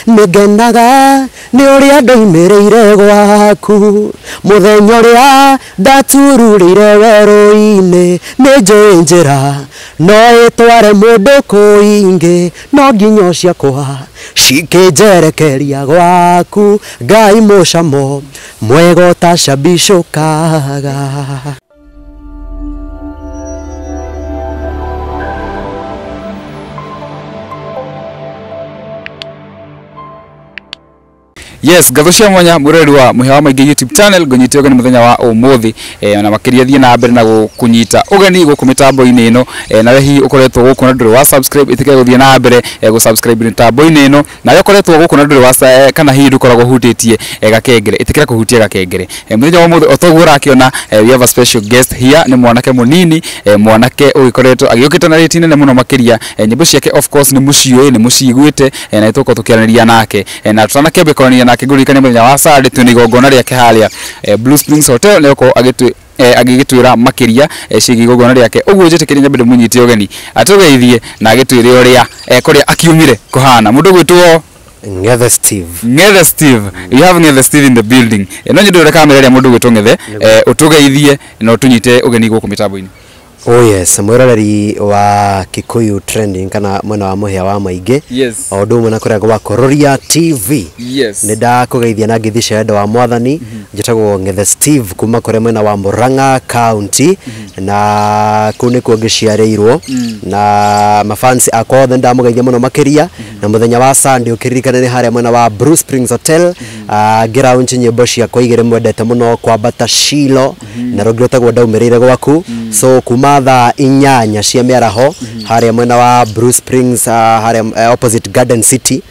Nĩngenaga nĩ ũrĩa ndoimĩrĩire gwaku mũthenya ũrĩa ndatururĩire werũ-inĩ. Nĩ njũĩ njĩra no ĩtware mũndũ kũingĩ, no nginya ciakwa cikĩnjerekeria gwaku. Ngai mũcamo mwega ũtacambicũkaga. Yes, ngatho cia mwanya mwĩroreri wa Mũhĩa wa Maingĩ YouTube channel, ngũnyite ũgeni mũthenya wa ũmũthĩ, na makĩria thiĩ na mbere na kũnyita ũgeni gũkũ mĩtambo-inĩ ĩno, nawe hihi ũkoretwo gũkũ na ndũrĩ wa subscribe, ĩtĩkĩra gũthiĩ na mbere gũ-subscribe mĩtambo-inĩ ĩno, nawe ũkoretwo gũkũ na ndũrĩ wa kana hihi ndũkoragwo ũhutĩtie gakengere, ĩtĩkĩra kũhutia gakengere. Mũthenya wa ũmũthĩ o toguo ũrakĩona, we have a special guest here, nĩ mwanake mũnini, mwanake ũgĩkoretwo agĩũkĩte na rĩti nene mũno makĩria, nyĩmbo ciake of course nĩ mũciũĩ, nĩ mũciguĩte, na nĩtũgũkorwo tũkĩaranĩria nake, na tũtanakĩambia kwaranĩria nake ngũririkanie mũthenya wa Saturday twĩna igongona rĩake harĩa Blue Springs Hotel, nĩ gũkorwo agĩgĩtwĩra makĩria ciĩgiĩ igongona rĩake. Ũguo njĩtĩkĩrie nyambe ndĩmũnyite ũgeni atũgeithie na agĩtwĩre ũrĩa kũrĩa akiumire kũhana. Mũndũ ũgwĩtwo Ngethe Steve. Ngethe Steve. You have Ngethe Steve in the building. No nyende ũrore kamera ĩrĩa mũndũ ũgwĩtwo Ngethe, ũtũgeithie na ũtũnyite ũgeni gũkũ mĩtambo-inĩ. Oh yes, mwĩroreri wa Kikuyu Trending kana mwena wa Mũhĩa wa Maingĩ. Yes. O ũndũ ũmwe na kũrĩa gwa Kororia TV. Yes. Nĩ ndakũgeithia na ngeithi cia wendo wa Mwathani. Njĩtagwo Ngethe Steve kuma kũrĩa mwena wa Murang'a County, na kũu nĩkuo ngĩciarĩirwo, na mafans akwa othe ndamũgeithia mũno makĩria. Na mũthenya wa Sunday ũkĩririkana nĩ harĩa mwena wa Blue Springs Hotel, ngĩraunch nyĩmbo ciakwa igĩrĩ mwendete mũno, Kwambata Shilo na rũngĩ rwĩtagwo Ndaumĩrĩire Gwaku. So kuma thaa 8 cia mĩaraho harĩa mwena wa Blue Springs, harĩa opposite Garden City,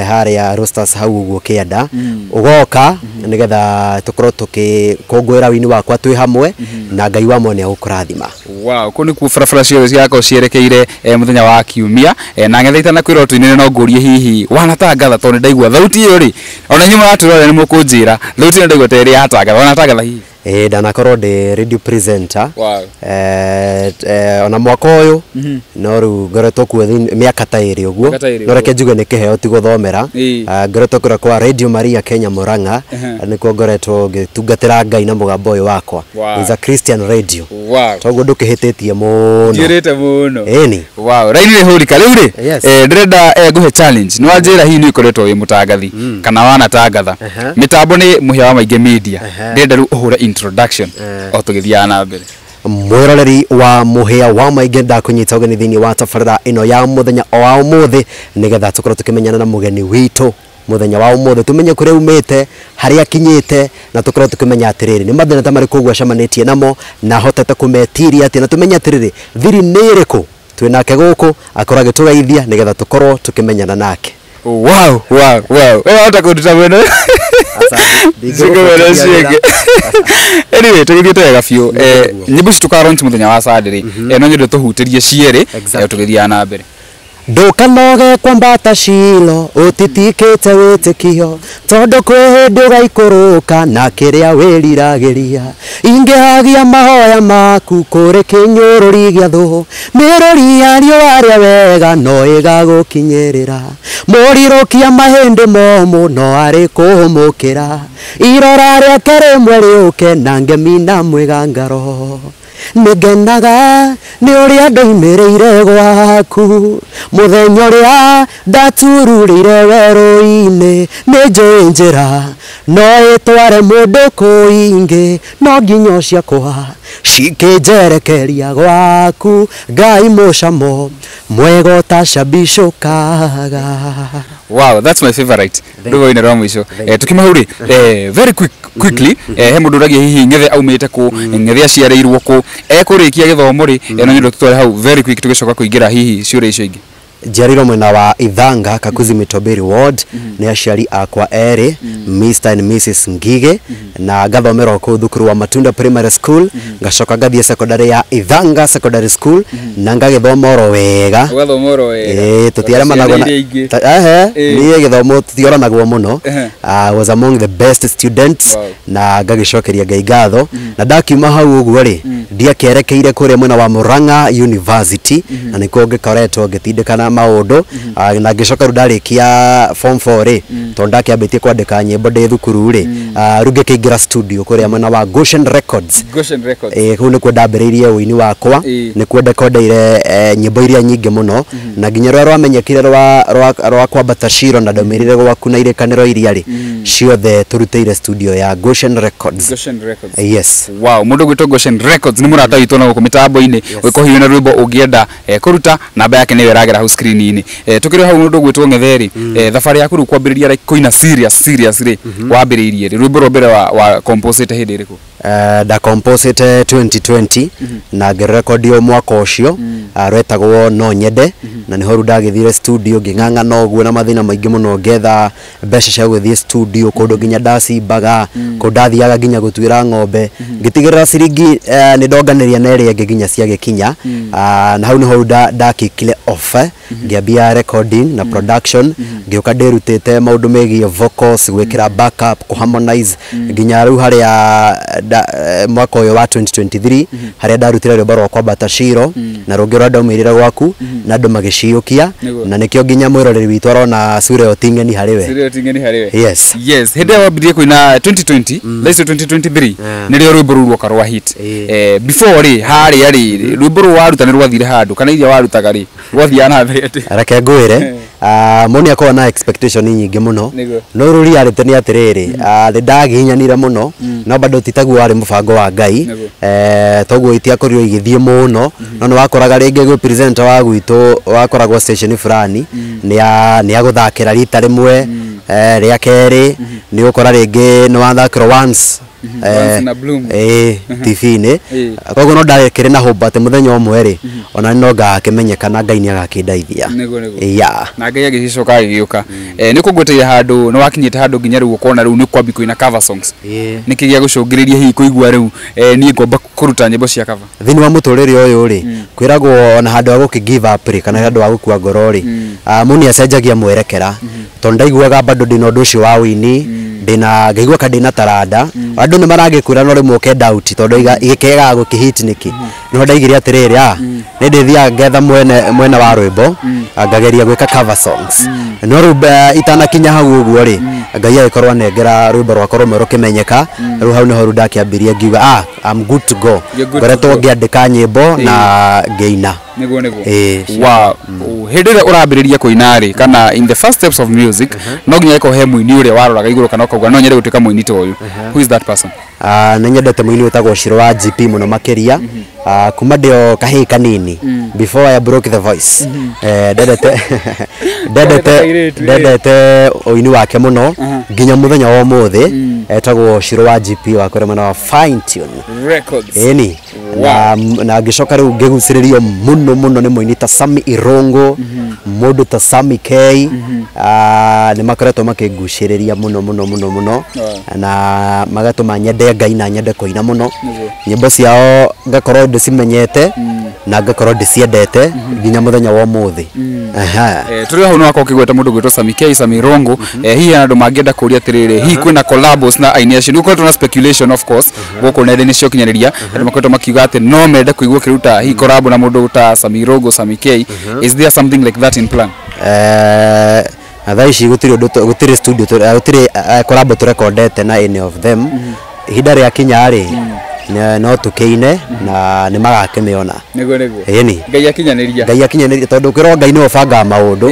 harĩa Roasters hau ũguo kĩanda, ũgoka nĩgetha tũkorwo tũgĩkũngũĩra wini wakwa twĩ hamwe, na Ngai wa mwene agũkũrathima. Wow, kũu nĩkuo barabara ciothe cigakorwo cierekeire mũthenya wa kiumia, na Ngethe itanakwĩra ũtũinĩre no ngũrie hihi wanatangatha, tondũ nĩndaigua thauti ĩyo rĩ, ona inyuĩ mũratũrora nĩ mũkũnjĩra thauti ĩyo ndaigua ta ĩrĩ yatangatha, wanatangatha hihi? Ndanakorwo ndĩ radio presenter. Wow. Ona mwaka ũyũ, no rĩu ngoretwo kuo mĩaka ta ĩrĩ ũguo. Mĩaka ta ĩrĩ No reke ũguo. njuge nĩ kĩheo ti gũthomera. Ngoretwo kũrĩa kwa Radio Maria Kenya Murang'a, nĩkuo ngoretwo ngĩtungatĩra Ngai na mũgambo ũyũ wakwa. Wow. It's a Christian radio. Wow. Toguo ndũkĩhĩtĩtie mũno. Njĩrĩte mũno. Ĩni. Wow, raini nĩ hũrika rĩu rĩ. Yes. Ndĩrenda ngũhe challenge. Nĩ wanjĩra hihi nĩ ũkoretwo wĩ mũtangathi kana wanatangatha. Mĩtambo nĩ Mũhĩa wa Maingĩ Media. Ndĩrenda rĩu ũhũre introduction o tũgĩthiaga na mbere. Mwĩroreri wa Mũhĩa wa Maingĩ, ndakũnyita ũgeni thĩinĩ wa tabarĩra ĩno ya mũthenya o wa ũmũthĩ, nĩgetha tũkorwo tũkĩmenyana na mũgeni witũ mũthenya wa ũmũthĩ, tũmenye kũrĩa umĩte, harĩa akinyĩte, na tũkorwo tũkĩmenya atĩrĩrĩ nĩ mathĩna ta marĩkũ ũguo acemanĩtie namo na ahotete kũmetiria atĩa, na tũmenye atĩrĩrĩ thiri nĩ ĩrĩkũ twĩ nake gũkũ akorwo agĩtũgeithia nĩgetha tũkorwo tũkĩmenyana nake. Wow, wow, wow. Wewe hata kũnduta mwena. Ndingĩgũbutithia Ciĩngĩ. wĩra. Anyway, tũgĩthiĩte wega biũ. Nyĩmbo ici tũka launch mũthenya wa Sunday rĩ, no nyende tũhutĩrie cierĩ, tũgĩthiaga na mbere. Ndũkanoge kwambata Shilo ũtitikĩte wĩtĩkio, tondũ kwĩ hĩndĩ ũgaikũrũka na kĩrĩa wĩriragĩria. Ingĩhagia mahoya maku kũrĩ kĩnyũrũri gĩa thũ, mĩrũri ya riũa rĩa wega no ĩgagũkinyĩrĩra. Mũrirũkia mahĩndĩ momũ no arĩ kũhũmũkĩra, irora rĩake rĩmwe rĩũke na ngemi na mwĩgangaro. Nĩngenaga nĩ ũrĩa ndoimĩrĩire gwaku mũthenya ũrĩa ndatururĩire werũ-inĩ. Nĩ njũĩ njĩra no ĩtware mũndũ kũingĩ, no nginya ciakwa cikĩnjerekeria gwaku. Ngai mũcamo mwega ũtacambicũkaga. Wow, that's my favorite. Thank Rwĩmbo rwa mũico. Thank you. Tukima hau rĩ, very quickly, he mũndũ ũragia hihi Ngethe aumĩte kũ, Ngethe aciarĩirwo kũ, ekũrĩkia gĩthomo rĩ, no nyende tũtware hau very quick tũgĩcoka kũingĩra hihi ciũria icio ingĩ. Njiarĩirwo mwena wa Ithanga, Kakuzi Mitobiri Ward, nĩ aciari akwa erĩ, Mr and Mrs Ngige, na ngathomera o kũu thukuru wa Matunda Primary School, ngacoka ngathiĩ secondary ya Ithanga Secondary School, na ngagĩthoma oro wega. Ũgathoma oro wega. Ĩĩ, tũtiaremanagwo na Ciana iria ingĩ. Ta, ehe, niĩ gĩthomo tũtioranagwo mũno. I was among the best students, Wow. na ngagĩcokeria Ngai ngatho. Na ndakiuma hau ũguo rĩ, ndiakĩerekeire kũrĩa mwena wa Murang'a University, na nĩkuo ngĩkoretwo ngĩtindĩkana ngĩka maũndũ. Na ngĩcoka rĩu ndarĩkia form 4 rĩ, tondũ ndakĩambĩtie kwandĩka nyĩmbo ndĩ thukuru rĩ, rĩu ngĩkĩingĩra studio kũrĩa mwena wa Goshen Records. Goshen Records. Kũu nĩkuo ndambĩrĩirie ũini wakwa, nĩkuo ndekondeire nyĩmbo iria nyingĩ mũno, na nginya rũrĩa rwamenyekire rwa kwambata Shiro na ndaumĩrire gwaku na irĩkanĩro iria rĩ, ciothe tũrutĩire studio ya Goshen Records. Goshen Records. Yes. Wow, mundu gwitwo Goshen Records ni murata witũ na gũkũ mĩtambo-inĩ. Ũngĩkorwo hihi wĩna rwĩmbo ũngĩenda kũruta, namba yake nĩyo ĩragera hau screen-inĩ. Tukĩrĩ hau mũndũ gwitwo Ng'ethe-rĩ, thabarĩ yaku rĩu kwambĩrĩria like kũina serious serious rĩ, wambĩrĩirie rĩ? Rwĩmbo rwa mbere wa composite hĩndĩ ĩrĩkũ? Ndacomposite 2020 na ngĩrekondi mwaka ũcio, rwetagwo No Nyende, na nĩho rĩu ndagĩthire studio ngĩng'ang'ana ũguo na mathĩna maingĩ mũno, ngetha mbeca cia gũthiĩ studio kũndũ nginya ndacimbaga, kũndũ ndathiaga nginya gũtuĩra ng'ombe, ngĩtigĩrĩra ciringi nĩ ndonganĩria na ĩrĩa ĩngĩ nginya ciagĩkinya. Na hau nĩho rĩu ndakikire off, ngĩambia recording na production, ngĩũka ndĩrutĩte maũndũ megiĩ vocals, gwĩkĩra backup, kũharmonize, nginya rĩu harĩa mwaka ũyũ wa 2023 harĩa ndarutire rwĩmbo rwa kwambata Shiro na rũngĩ rwa ndaumĩrire gwaku na andũ magĩciũkia, na nĩkĩo nginya mwĩroreri witũ arona sura ĩyo ti ng'eni harĩ we. Sura ĩyo ti ng'eni harĩ we. Yes. Yes, hĩndĩ ĩyo wambirie kũina 2020, thaa icio 2023 nĩrĩo rwĩmbo rũu rwoka rwa hit. Before rĩ, harĩa rĩ, rwĩmbo rũu waruta nĩ rwathire handũ kana iria warutaga rĩ, rwathiaga na mbere atĩa? Reke ngwĩre, mũndũ nĩakoragwo na expectation nyingĩ mũno, no rĩu reality nĩ atĩrĩrĩ, nĩ ndagiginyanire mũno, no bado ti taguo warĩ mũbango wa Ngai, toguo itiakorirwo igĩthiĩ mũno, no nĩ wakoraga rĩngĩ gwĩ presenter wa gwitũ wakoragwo station fulani nĩ agũthakĩra rita rĩmwe, rĩa kerĩ nĩ ũkora rĩngĩ nĩ wathakĩrwo once Once in a blue moon. TV-inĩ. Koguo no ndakĩrĩ na hope atĩ mũthenya ũmwe rĩ, ona no ngakĩmenyeka na Ngai nĩagakĩndeithia. Nĩguo, nĩguo. Yeah. Na Ngai agĩcoka agĩgĩũka. Nĩ kũngweteire handũ nĩ wakinyĩte handũ nginya rĩu ũkona rĩu nĩ kwambi kũina cover songs. Nĩkĩ gĩa gũcũngĩrĩria hihi kũigua rĩu niĩ ngomba kũruta nyĩmbo cia cover? Thĩinĩ wa mũtũrĩre ũyũ rĩ, kwĩragwo ona handũ ha gũkĩ give up rĩ, kana handũ ha gũkua ngoro rĩ, mũndũ nĩacenjagia mwerekera, tondũ ndaiguaga bado ndĩna ũndũ ũcio wa ũini, ndĩna ngaigua ka ndĩna taranda, andũ nĩ maragĩkwĩra no rĩmwe ũke doubt tondũ gĩkĩagaga gũkĩhit nĩkĩ. Nĩho ndaigire atĩrĩrĩ, nĩ ndĩthiaga ngetha mwena wa rwĩmbo, ngageria gwĩka cover songs. No rĩu itanakinya hau ũguo rĩ, Ngai agĩkorwo anengera rwĩmbo rwakwa rũmwe rũkĩmenyeka, rĩu hau nĩho rĩu ndakĩambirie ngiuga, I'm good to go. Ngoretwo ngĩandĩka nyĩmbo na ngĩina. Nĩguo, nĩguo. Wow. Hĩndĩ ĩrĩa ũrambĩrĩria kũina rĩ, kana in the first steps of music, no nginya ĩkorwo he mũini ũrĩa waroraga igũrũ kana ũkauga no nyende gũtuĩka mũini ta ũyũ. Who is that person? Nĩ nyendete mũini wĩtagwo Shiro wa GP mũno makĩria, kuma ndĩ o kahĩĩ kanini, before I broke the voice. Ndendete ũini wake mũno nginya mũthenya wa ũmũthĩ, etagwo Shiro wa GP wa kũrĩa mwena wa Fine Tune Records. Ĩni. Na ngĩcoka rĩu ngĩgucĩrĩrio mũno mũno nĩ mũini ta Sammy Irungu, mũndũ ta Sammy K, nĩ makoretwo makĩngucĩrĩria mũno mũno mũno mũno, na magatũma nyende Ngai na nyende kũina mũno. Nyĩmbo ciao ngakorwo ndĩcimenyete na ngakorwo ndĩciendete nginya mũthenya wa ũmũthĩ. Tũrĩ hau nĩ wakorwo ũkĩgweta mũndũ gwĩtwo Sammy K, Sammy Irungu. Hihi andũ mangĩenda kũria atĩrĩrĩ, hihi kwĩna collabos na aini acio? Nĩ gũkoretwo na speculation of course gũkũ nenda-inĩ cia ũkinyanĩria, andũ makoretwo makiuga atĩ no mende kũigua ũkĩruta hihi collab na mũndũ ta Sammy Irungu, Sammy K. Is there something like that in plan? Thaa ici gũtirĩ ũndũ, gũtirĩ studio, gũtirĩ collab tũrekondete na any of them. Ihinda rĩakinya rĩ, no tũkĩine na nĩ magakĩmĩona. Nĩguo, nĩguo. Ĩni. Ngai akinyanĩria. Ngai akinyanĩria, tondũ kwĩrwo Ngai nĩwe ũbangaga maũndũ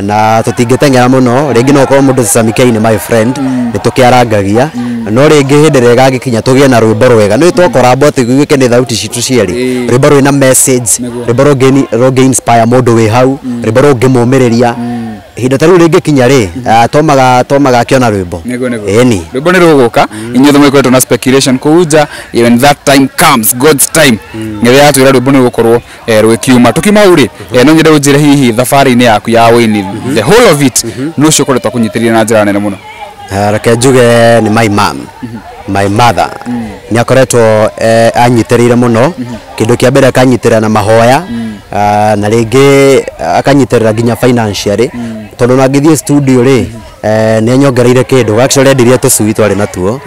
na tũtingĩteng'era mũno. Rĩngĩ no ũkorwo mũndũ Sammy K nĩ my friend, nĩ tũkĩarangagia, no rĩngĩ hĩndĩ ĩrĩa ĩgagĩkinya tũgĩe na rwĩmbo rwega, nĩ twakorambwo atĩ gwĩke nĩ thauti citũ cierĩ, rwĩmbo rwĩna message, rwĩmbo rũngĩ inspire mũndũ wĩ hau, rwĩmbo rũngĩmũmĩrĩria. Ihinda ta rĩu rĩngĩkinya rĩ, tomaga akĩona rwĩmbo. Nĩguo, nĩguo. Ĩni. Rwĩmbo nĩ rũgũka, inyuothe mũgĩkoretwo na speculation kũu nja, when that time comes, God's time, nĩ yatwĩra rwĩmbo nĩ rũgũkorwo rwĩkiuma. Tũkiuma hau rĩ, no nyende ũnjĩre hihi thabarĩ-inĩ yaku ya ũini, the whole of it, nũ ũcio ũkoretwo akũnyitĩrĩire na njĩra nene mũno? Reke njuge nĩ my mom, my mother. Nĩ akoretwo anyitĩrĩire mũno. Kĩndũ kĩa mbere akanyitĩrĩra na mahoya, na rĩngĩ akanyitĩrĩra nginya financially, tondũ na ngĩthiĩ studio rĩ, nĩ anyongereire kĩndũ. Actually endirie tũcui twarĩ natuo,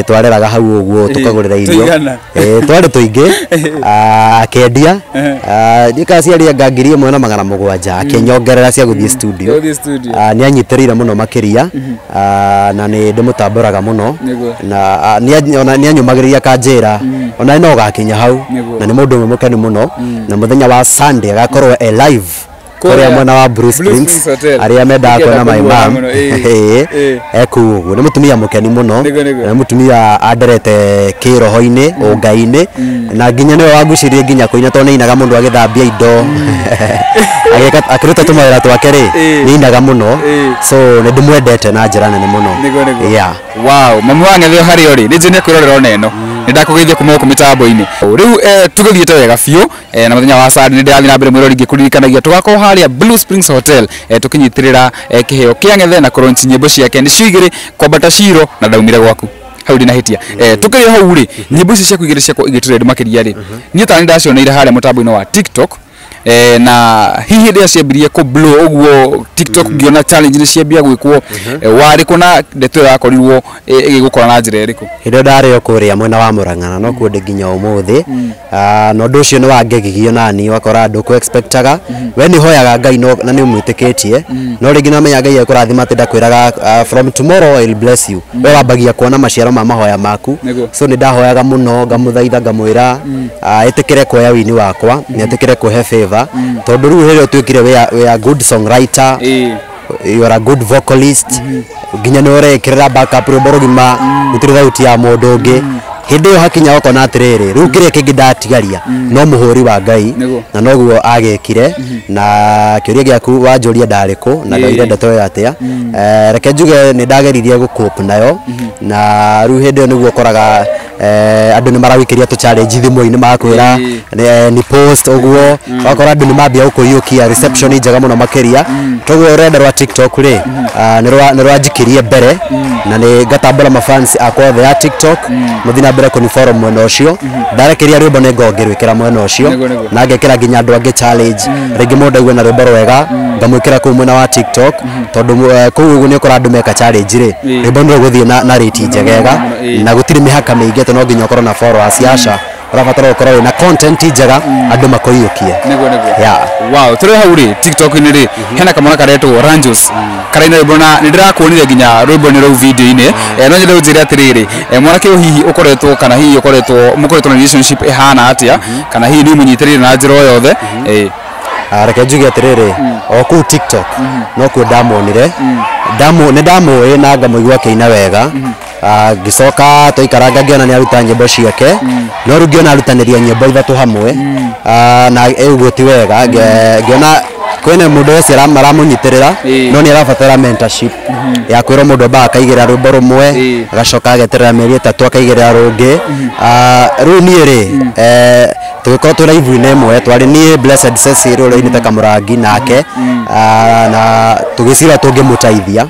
Twareraga hau ũguo tũkagũrĩra irio. Twarĩ tũingĩ akendia njika ciaria nga 1700 akĩnyongerera cia gũthiĩ studio. Nĩ anyitĩrĩire mũno makĩria na nĩ ndĩmũtambũraga mũno na nĩ anyũmagĩrĩria kanjĩra ona no gakinya hau na nĩ mũndũ ũmwe mũkenu mũno na mũthenya wa Sunday agakorwo e live kuria mwena wa Blue Springs aria mendaga kuona my mom eku uguo ni mutumia mukeni muno na mutumia anderete kiroho-ini ungai-ini na nginya niwe wangucirie nginya kuina to nĩ mundu agithambia indo akiruta tumawira twake ri ni inaga muno so ni ndimwendete na njira nene muno. Yeah, wow, mamu wa Ng'ethe hari ori ni njini kwirorera ona eno ni ndakugeithia kuma guku mitambo-ini riu tugithiite wega biũ na muthenya wa Sunday ni ndirathii na mbere mwirori ngikuririkanagia tugakorwo haria Blue Springs Hotel tukinyitirira kiheo kia Ng'ethe na kũlaunch nyimbo ciake nicio igiri kwambata Shiro na ndaumire gwaku hau ndina hitia tukiri hau ri nyimbo ici ciaku igiri ciakwa igĩtrend makiria ri niĩ ta nĩndacioneire haria mutambo-inĩ wa TikTok na hihi ndia ciambirie ku blow uguo TikTok ngiona challenge ni ciambia gwikwo wari kuna ndeto yakorirwo igigukora na njira iriku hĩndĩ ndarĩ o kũrĩa mwena wa Murang'a no kuo ndĩ nginya ũmũthĩ na ũndũ ũcio nĩ wangegigio nani wakora andũ ku expectaga we nĩ hoyaga Ngai na nĩ ũmwĩtĩkĩtie no rĩngĩ namenya Ngai ekũrathima atĩ ndakwĩraga from tomorrow I will bless you we wambagia kuona maciaro ma mahoya maku so nĩ ndahoyaga mũno ngamũthaitha ngamwĩra ĩtĩkĩre kuoya wini wakwa na ĩtĩkĩre kũhe favor tondu riu hĩrĩ ũtuĩkire we are good songwriter, you are a good vocalist nginya nĩ ũrekĩrĩra backup rwĩmbo rũgima gũtirĩ thauti ya mũndũ ũngĩ hĩndĩ ĩyo hakinya ũkona atĩrĩrĩ rĩu kĩrĩa kĩngĩ ndatigaria no mũhũri wa Ngai na noguo agĩkire na kĩũria gĩaku wanjũria ndarĩ kũ na ndoire ndeto ĩyo atĩa reke njuge nĩ ndageririe gũcope nayo na rĩu hĩndĩ ĩyo nĩguo ũkoraga andũ nĩ marawikĩria tũ challenge thimũ-inĩ makwĩra ni post ũguo wakora andũ nĩ mambia gũkũiyũkia reception njega mũno makĩria toguo rũrenda rwa TikTok rĩ nĩ rwanjikirie mbere na nĩ ngatambũra mafans akwa othe a TikTok mũthiĩ na mbere kũni follow mwena ũcio ndarekeria rwĩmbo nĩ ngongĩrwĩkĩra mwena ũcio na ngekĩra nginya andũ angĩ challenge rĩngĩ mũndũ aigue na rwĩmbo rwega ngamwĩkĩra kũu mwena wa TikTok tondũ kũu ũguo nĩ ũkora andũ meka challenge rĩ rwĩmbo nĩ rũgũthiĩ na rate njegega na gũtirĩ mĩhaka mĩingĩ atĩ no nginya ũkorwo na followers aca ũrabatara gũkorwo wĩna content njega andũ makũiyũkie. Nĩguo nĩguo. Wow, tũrĩ hau rĩ TikTok-inĩ rĩ hena kamwana karetwo Ranjos karaina rwĩmbo na nĩ ndĩrakuonire nginya rwĩmbo-inĩ rũu video-inĩ no nyende ũnjĩre atĩrĩrĩ mwanake ũyũ hihi ũkoretwo kana hihi ũkoretwo mũkoretwo na relationship ĩhana atĩa kana hihi nĩ ũmũnyitĩrĩire na njĩra o yothe? Reke njuge atĩrĩrĩ o kũu TikTok no kuo ndamuonire nĩ ndamũĩ na ngamũigua akĩina wega ngĩcoka twaikaranga ngĩona nĩ aruta nyĩmbo ciake no rĩu ngĩona arutanĩria nyĩmbo ithatũ hamwe na ũguo ti wega ngĩona kwĩna mũndũ wese aramũnyitĩrĩra no nĩ arabatara mentorship ya kwĩrwo mũndũ ambaga akaigĩrĩra rwĩmbo rũmwe agacoka ageterera mĩeri ĩtatũ akaigĩrĩra rũngĩ rĩu niĩ rĩ tũgĩkorwo twĩ live-inĩ ĩmwe twarĩ niĩ Blessed Cecil ũrĩa ũinĩte Kamũrangi nake na tũgĩcira tũngĩmũteithia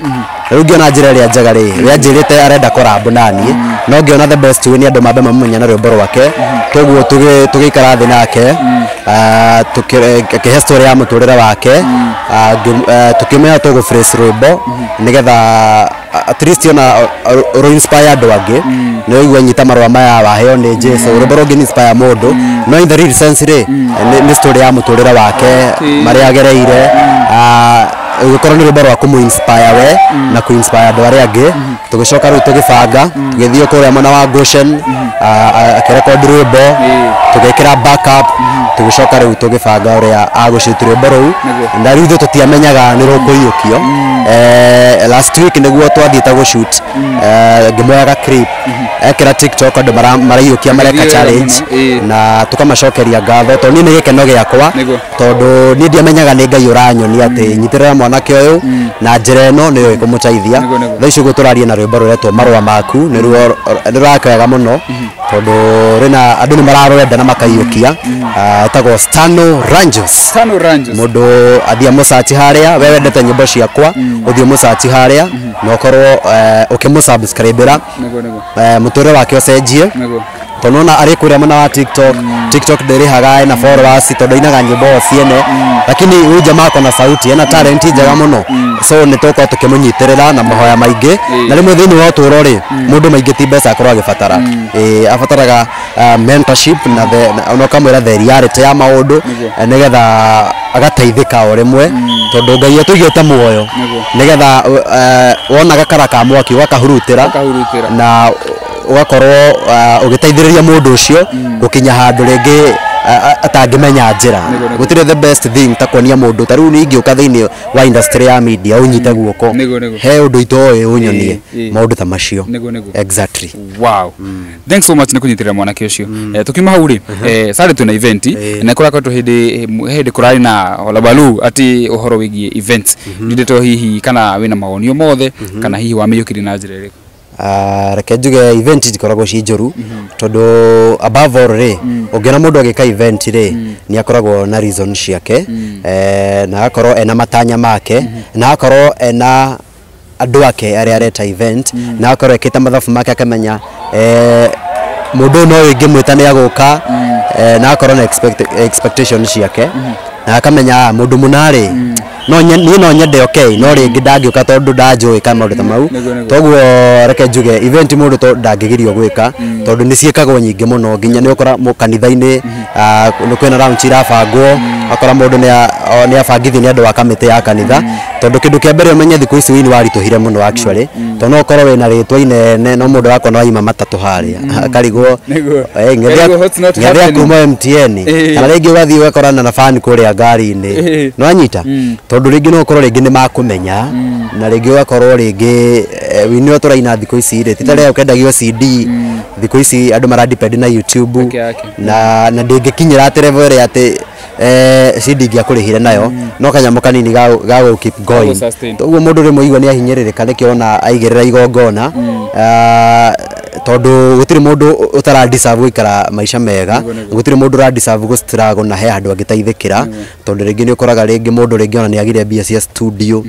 rĩu ngĩona njĩra ĩrĩa njega rĩ we anjĩrĩte arenda collab naniĩ no ngĩona the best way nĩ andũ mambe mamũmenye na rwĩmbo rwake toguo tũgĩikara thĩ nake tũkĩhe story ya mũtũrĩre wake tũkĩmenya tũgũ phrase rwĩmbo nĩgetha at least ona rũ inspire andũ angĩ nĩ ũigua nyita marũa maya waheo nĩ Jesu rwĩmbo rũngĩ inspire mũndũ no in the real sense rĩ nĩ story ya mũtũrĩre wake marĩa agereire ũgĩkorwo nĩ rwĩmbo rwa kũmũ inspire we na kũ inspire andũ arĩa angĩ tũgĩcoka rĩu tũgĩbanga tũgĩthiĩ kũrĩa mwena wa Goshen akĩrekondi rwĩmbo tũgĩkĩra backup tũgĩcoka rĩu tũgĩbanga ũrĩa agũshoot rwĩmbo rũu na rĩu ithuĩ tũtiamenyaga nĩ rũkũiyũkio last week nĩguo twathiĩte gũshoot ngĩmuoyaga clip ekĩra TikTok andũ maraiyũkia mareka challenge na tũkamacokeria ngatho tondũ niĩ nĩ gĩkeno gĩakwa tondũ niĩ ndiamenyaga nĩ Ngai ũranyonia atĩ nyitĩrĩra mwanake ũyũ na njĩra ĩno nĩyo ĩkũmũteithia thaa ici ũguo tũraria na rwĩmbo rũretwo Marũa Maku nĩ rũraka wega mũno tondũ rĩna andũ nĩ mararwenda na makaiyũkia ĩtagwo Stano Ranjos. Stano Ranjos mũndũ athiĩ amũsearch harĩa we wendete nyĩmbo ciakwa ũthiĩ ũmũsearch harĩa na ũkorwo ũkĩmũsubscribera mũtũrĩre wake ũcenjie Tondũ nona arĩ kũrĩa mwena wa TikTok, TikTok ndĩrĩhaga, ena followers tondũ ainaga nyĩmbo o ciene, lakini huyu jamaa ako na sauti, ena talent njega mũno. So nĩ tũgũkorwo tũkĩmũnyitĩrĩra na mahoya maingĩ. Na rĩmwe thĩinĩ wa ũtũũro rĩ, mũndũ maingĩ ti mbeca akorwo agĩbatara, abataraga mentorship na na ũkamwĩra the reality ya maũndũ, nĩgetha agateithĩka o rĩmwe, tondũ Ngai atũigĩte muoyo nĩgetha wona gakara ka mwaki ũgakahurutĩra Ũkahurutĩra. na ũgakorwo ũgĩteithĩrĩria mũndũ ũcio gũkinya handũ rĩngĩ atangĩmenya njĩra. Nĩguo. Gũtirĩ the best thing ta kuonia mũndũ ta rĩu niĩ ingĩũka thĩinĩ wa industry ya media ũnyite guoko, Nĩguo. he ũndũ itoĩ ũnyonie, maũndũ ta macio. Nĩguo. Exactly. Wow, thanks so much nĩ kũnyitĩrĩra mwanake ũcio. Tukiuma hau rĩ, sarĩ twĩna event na kũrakoretwo hĩndĩ hĩndĩ kũrarĩ na olabalu atĩ ũhoro wĩgiĩ events ndindĩtwo hihi kana wĩna mawoni o mothe kana hihi wamĩiyũkirie na njĩra ĩrĩkũ? Reke njuge event itikoragwo ci njũru, tondũ above all rĩ, ũngĩona mũndũ agĩka event rĩ, nĩ akoragwo na reason ciake, na agakorwo ena matanya make, na agakorwo ena andũ ake arĩa areta event, na agakorwo ekĩte mathabu make akamenya mũndũ ũyũ no ingĩmwĩta nĩ agũka, na agakorwo na expectation ciake, na akamenya, "Ah, mũndũ mũna rĩ, no niĩ no nyende, okay, no rĩngĩ ndangĩũka tondũ ndanjũĩ," kana maũndũ ta mau. Nĩguo. Toguo reke njuge event mũndũ to ndangĩgirio gwĩka, tondũ nĩ ciĩkagwo nyingĩ mũno, nginya nĩ ũkora kanitha-inĩ, nĩ kwĩna launch irabangwo, akora mũndũ nĩ abangithio nĩ andũ a kamĩtĩ ya kanitha. Tondũ kĩndũ kĩa mbere ũmenye, thikũ ici wĩini waritũhire mũno actually, tondũ no ũkorwo wĩna rĩtwa inene, no mũndũ arakona waima matatũ harĩa akarigwo. Karigwo what's not ng'ethea happening. kuma MTN, kana rĩngĩ ũgathiĩ ũgakorana na fan kũrĩa ngari-inĩ. Nĩ wanyita, tondũ rĩngĩ no ũkorwo rĩngĩ nĩ makũmenya, na rĩngĩ ũgakorwo rĩngĩ wĩini ũrĩa tũraina thikũ ici rĩ, ti ta rĩrĩa ũkendagio CD. Thikũ ici andũ mara depend na YouTube. Peke yake. Na ndĩngĩkinyĩra atĩ level ĩrĩa atĩ CD ingĩakũrĩhire nayo, no kanyamũ kanini ga gũ keep going. Gũ-sustain. Ũguo mũndũ rĩmwe igua nĩ ahinyĩrĩrĩka, nĩkĩo ona aigĩrĩra igongona. Tondũ gũtirĩ mũndũ ũtara deserve gũikara maica mega. Nĩguo. Gũtirĩ mũndũ ũra deserve gũ struggle na he handũ angĩteithĩkĩra, tondũ rĩngĩ nĩ ũkoraga rĩngĩ mũndũ rĩngĩ ona nĩ agire mbia cia studio,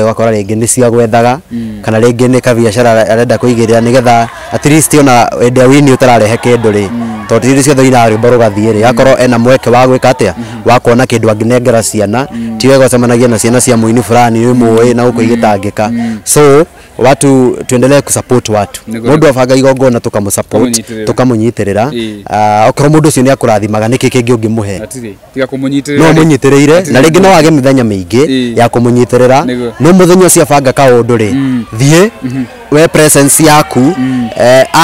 ũgakora rĩngĩ nĩ cia gwethaga, kana rĩngĩ nĩ kabiacara arenda kũigĩrĩra nĩgetha at least ona hĩndĩ ĩrĩa wĩini ũtararehe kĩndũ rĩ, tondũ ti hĩndĩ ciothe ũinaga rwĩmbo rũgathiĩ rĩ, akorwo ena mweke wa gwĩka atĩa, wa kuona kĩndũ angĩnengera ciana. Ti wega ũcemanagie na ciana cia mũini fulani wĩ mũĩ na gũkũ igĩtangĩka. So watu tuendelee kusupport watu. Mũndũ abanga igongona, tukamũsupport, Tũkamũnyitĩrĩra. Tukamũnyitĩrĩra. Okorwo mũndũ ũcio nĩ akũrathimaga, nĩkĩ kĩngĩ ũngĩmũhe? Hatirĩ tiga kũmũnyitĩrĩra No rĩ. mũnyitĩrĩire, na rĩngĩ no wage mĩthenya mĩingĩ ya kũmũnyitĩrĩra, no mũthenya ũcio abanga kaũndũ rĩ, thiĩ we, presence yaku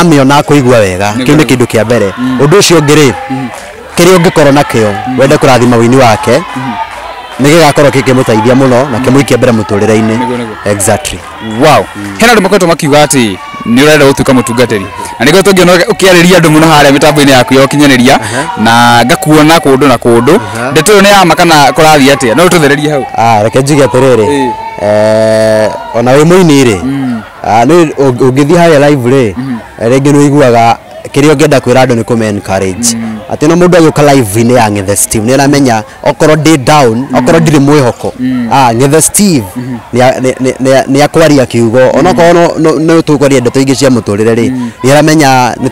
amĩona akũigua wega. Kĩu nĩ kĩndũ kĩa mbere. Ũndũ ũcio ũngĩ rĩ, kĩrĩa ũngĩkorwo nakĩo wende kũrathima wĩini wake, nĩ gĩgakorwo gĩkĩmũteithia mũno na kĩmũikie mbere mũtũrĩre-inĩ. Nĩguo. Exactly. Wow, hena andũ makoretwo makiuga atĩ nĩ ũrenda gũtuĩka mũtungatĩri, na nĩguo tũngĩona ũkĩarĩria andũ mũno harĩa mĩtambo-inĩ yaku ya ũkinyanĩria, na ngakuona kũndũ na kũndũ. Ndeto ĩyo nĩ ya ma kana kũrathiĩ atĩa? No ũtũthererie hau. Ah, reke njuge atĩrĩrĩ, ona wĩ mũini rĩ, nĩ ũngĩthiĩ harĩa live rĩ, rĩngĩ nĩ ũiguaga kĩrĩa ũngĩenda kwĩra andũ nĩ kũme encourage atĩ no mũndũ agĩũka live-inĩ ya Ng'ethe Steve nĩ aramenya okorwo ndĩ down, okorwo ndirĩ mwĩhoko, Ng'ethe Steve nĩ akwaria kiugo, onokorwo no tũkwaria ndeto ingĩ cia mũtũrĩre rĩ, nĩ aramenya nĩ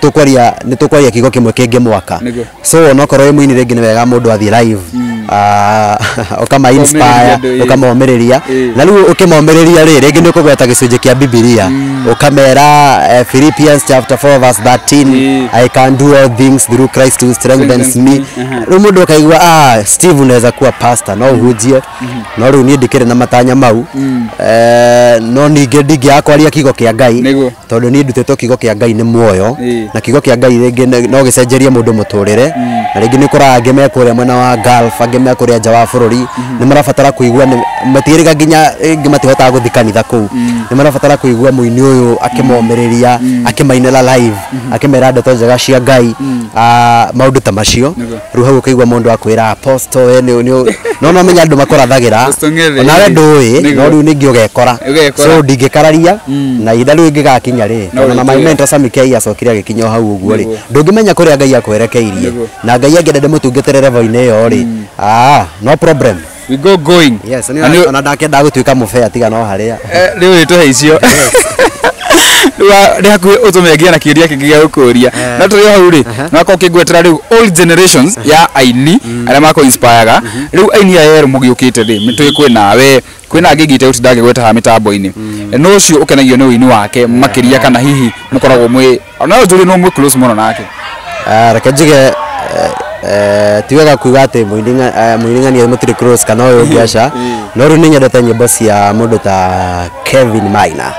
tũkwaria kiugo kĩmwe kĩngĩmwaka. So onokorwo wĩ mũini rĩngĩ, nĩ wega mũndũ athiĩ live, ũkama inspire, andũ, ĩĩ. ũkamomĩrĩria. Na rĩu ũkĩmomĩrĩria rĩ, rĩngĩ nĩ ũkũgweta gĩcunjĩ kĩa Bibilia, ũkamera Philippians chapter 4 verse 13, "I can do all things through Christ who strengthens me." Rĩu mũndũ akaigua, ah, Steve unaweza kuwa pastor, no ũhunjie. No rĩu niĩ ndikĩrĩ na matanya mau. No ningĩ ndingĩaga kwaria kiugo kĩa Ngai, tondũ niĩ ndutĩtwo kiugo kĩa Ngai nĩ muoyo, na kiugo kĩa Ngai rĩngĩ no gĩcenjerie mũndũ mũtũrĩre. Na rĩngĩ nĩ ũkoraga angĩ me kũrĩa mwena wa Gulf, angĩ me kũrĩa nja wa bũrũri, nĩ marabatara kũigua, matirĩga nginya rĩngĩ matihotaga gũthiĩ kanitha kũu, nĩ marabatara kũigua mũini ũyũ akĩmomĩrĩria, akĩmainĩra live, akĩmera ndeto njega cia Ngai, maũndũ ta macio. Rĩu hau ũkaigua mũndũ akwĩra, "Apostle, we nĩ no menya andũ makũrathagĩra." Apostle Ng'ethe, Onawe ndũĩ, no rĩu ningĩ ũgekora. Ũgekora. So ndingĩkararia na ihinda rĩu ingĩgakinya rĩ, No tondũ na my wĩtĩre. mentor Sami K acokire agĩkinya o hau ũguo rĩ, ndũngĩmenya kũrĩa Ngai akwerekeirie. Na Ngai angĩenda ndĩmũtungatĩre level-inĩ ĩyo rĩ, no problem. We go going. Yes. Na Ona ndakĩendaga gũtuĩka mũbea, tiga no harĩa. Rĩu wĩtũhe icio. Rĩu nĩ hakuhĩ ũtũmengia na kĩũria kĩngĩ gĩa gũkũria, no tũrĩ o hau rĩ, no akorwo ũkĩngwetera rĩu old generations ya aini arĩa makũ inspireaga. Rĩu aini aya erũ mũgĩũkĩte rĩ, nĩ tũĩ kwĩna we, kwĩna angĩ ingĩ itegũtinda ngĩgweta haha mĩtambo-inĩ, no ũcio ũkenagio nĩ ũini wake makĩria, kana hihi mũkoragwo mwĩ no njũrie no mwĩ close mũno nake? Ah, reke njuge, ti wega kuga atĩ mũini ng'ania mũtirĩ close kana ũyũ ũngĩ, aca. No rĩu nĩ nyendete nyĩmbo cia mũndũ ta Kevin Maina.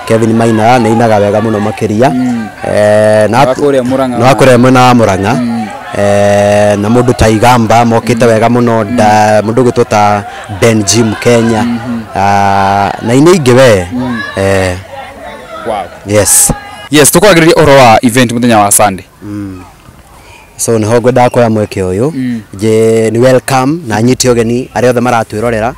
Kevin Maina nĩ ainaga wega mũno makĩria. Na Wa kũrĩa Murang'a. Nĩ wa kũrĩa mwena wa Murang'a. Na mũndũ ta Igamba mokĩte wega mũno, da mũndũ ũgwĩtwo ta Ben Jim Kenya. Ah, na inĩ ingĩ we. Wow. Yes. Yes, tũkwaragĩrĩria ũhoro wa event mũthenya wa Sunday. So niho ngwendaga kuoya mweke ũyũ nje nĩ welcome na nyite ũgeni arĩa othe maratwĩrorera.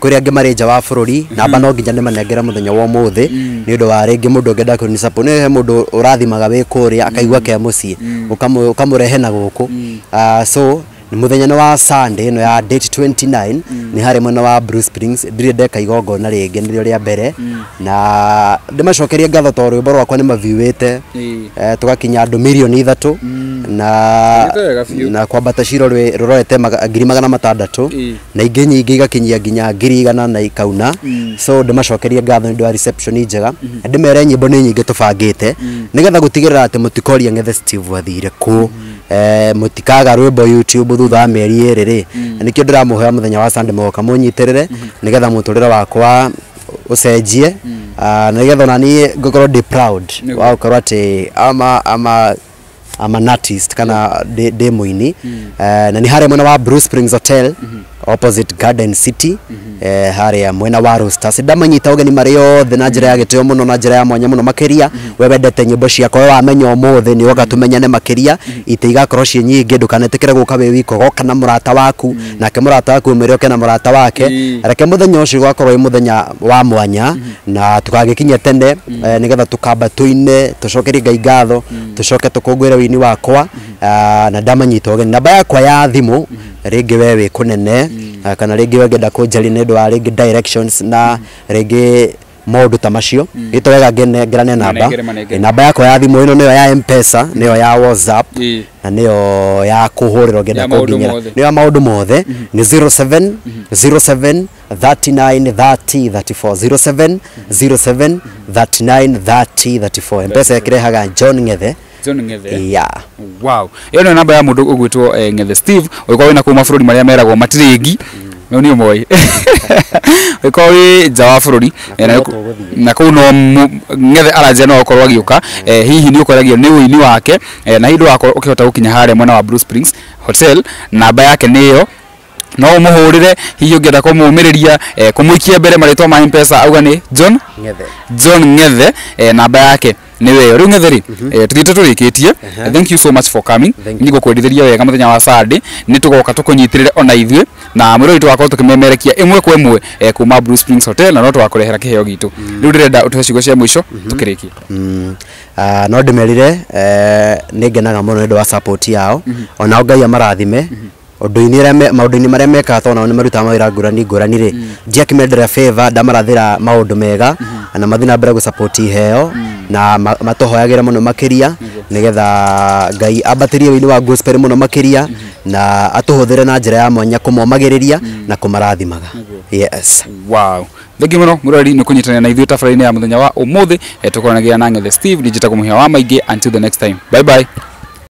Kũrĩ angĩ marĩ nja wa bũrũri, namba no nginya ndĩmanengere mũthenya wa ũmũthĩ, nĩ ũndũ wa rĩngĩ mũndũ ũngĩenda kũni support, nĩ he mũndũ ũrathimaga wĩ kũrĩa akaigua ke mũciĩ, ũkamũrehe na gũkũ. Ah, so mũthenya nĩ wa Sunday ĩno ya date 29, nĩ harĩ mwena wa Blue Springs. Ndirĩ ndeka igongona rĩngĩ, nĩrĩo rĩa mbere, na ndĩmacokerie ngatho tondũ rwĩmbo rwakwa nĩ maviewĩte tũgakinya andũ 3 mirioni na Wĩkĩte wega biũ. Na kwambata ciro rũrorete 600,000 na ingĩ nyingĩ igakinyia nginya 100,000 na ikauna. So ndĩmacokerie ngatho nĩ ũndũ wa reception njega, na ndĩmere nyĩmbo nĩ nyingĩ tũbangĩte nĩgetha gũtigĩrĩra atĩ mũtikoria Ng'ethe Steve athire kũ, mũtikaga rwĩmbo YouTube thutha wa mĩeri 2 rĩ. Na nĩkĩo ndĩramũhoya mũthenya wa Sunday mũgoka mũnyitĩrĩre nĩgetha mũtũrĩre wakwa ũcenjie. Ah, na nĩgetha ona niĩ ngũkorwo ndĩ proud wa gũkorwo atĩ ama I'm an artist kana ndĩ mũini. Na nĩ harĩa mwena wa Blue Springs Hotel, opposite Garden City, harĩa mwena wa Roasters. Ndamanyita ũgeni marĩ othe na njĩra ya gĩtĩo mũno, na njĩra ya mwanya mũno makĩria. We wendete nyĩmbo ciakwa, we wamenya ũmũthĩ nĩ woka tũmenyane makĩria. Itĩ igakorwo ciĩ nyingĩ, ndũkanetĩkĩre gũka wĩ wika, goka na mũrata waku, nake mũrata waku ũmwĩre oke na mũrata wake. Reke mũthenya ũcio ũgakorwo wĩ mũthenya wa mwanya, na tũgagĩkinya tene, nĩgetha tũkamba tũine, tũcokerie Ngai ngatho, tũcoke tũkũngũĩre wĩini wakwa. Ah, na ndamanyita ũgeni, namba yakwa ya thimũ, rĩngĩ we wĩ kũnene, ah, kana rĩngĩ we ũngĩenda kũnjaria nĩ ũndũ wa rĩngĩ directions na rĩngĩ maũndũ ta macio, gĩtũ wega ngengerane namba. Manengere, manengere. Namba yakwa ya thimũ ĩno nĩyo ya Mpesa, nĩyo ya WhatsApp na nĩyo ya kũhũrĩra ũngĩenda Ya maũndũ kũnginyĩra. mothe. Nĩyo ya maũndũ mothe, nĩ 07 07 39 30 34, 07 07 39 30 34. Mpesa ĩkĩrehaga John Ng'ethe. John Ng'ethe. Yeah. Wow, ĩyo nĩyo namba ya mũndũ ũgwĩtwo Ng'ethe Steve. Ũgĩkorwo wĩna kũu mabũrũri marĩa meragwo matirĩ ngi, no nĩ ũmoĩ ũgĩkorwo wĩ nja wa bũrũri, Na na kũu no tũgũthiĩ. Na kũu no Ng'ethe aranjia no akorwo agĩũka. Hihi nĩ ũkoragio nĩ ũini wake, na hihi ndũgakorwo ũkĩhota gũkinya harĩa mwena wa Blue Springs Hotel, namba yake nĩ ĩyo, no ũmũhũrĩre hihi ũngĩenda kũmũmĩrĩria, kũmũikia mbere. Marĩtwa ma Mpesa auga nĩ John Ng'ethe. John Ng'ethe, namba yake nĩ weyo. Rĩu Ng'ethe rĩ, tũthiĩte tũrĩkĩtie. Thank you so much for coming. Thank Nĩ ngũkwendithĩria wega mũthenya wa Sunday, nĩ tũgoka tũkũnyitĩrĩre ona ithuĩ na mwĩrori tũgakorwo tũkĩmemerekia ĩmwe kwa ĩmwe, kuma Blue Springs Hotel, na no tũgakũrehera kĩheo gitũ. Rĩu ndĩrenda ũtũhe ciugo cia mũico tũkĩrĩkie. Ah, no ndĩmerire, nĩ ngenaga mũno nĩ ũndũ wa support yao, onao Ngai amarathime ũndũ-inĩ ũrĩa maũndũ-inĩ marĩa mekaga, tondũ nao nĩ marutaga mawĩra ngũrani ngũrani rĩ. Ndiakĩmendera favor, ndamarathĩra maũndũ mega na mathiĩ na mbere gũ-support iheo na matũhoyagĩre mũno makĩria, nĩgetha Ngai ambatĩrie wĩini wa gospel mũno makĩria na atũhũthĩre na njĩra ya mwanya kũmomagĩrĩria na kũmarathimaga. Yes. Wow, thengi mũno mũrori nĩ kũnyitanĩra na ithuĩ tabarĩra-inĩ ya mũthenya wa ũmũthĩ. Tũkoranagia na Ng'ethe Steve, nĩ njĩtagwo Mũhĩa wa Maingĩ. Until the next time, bye bye.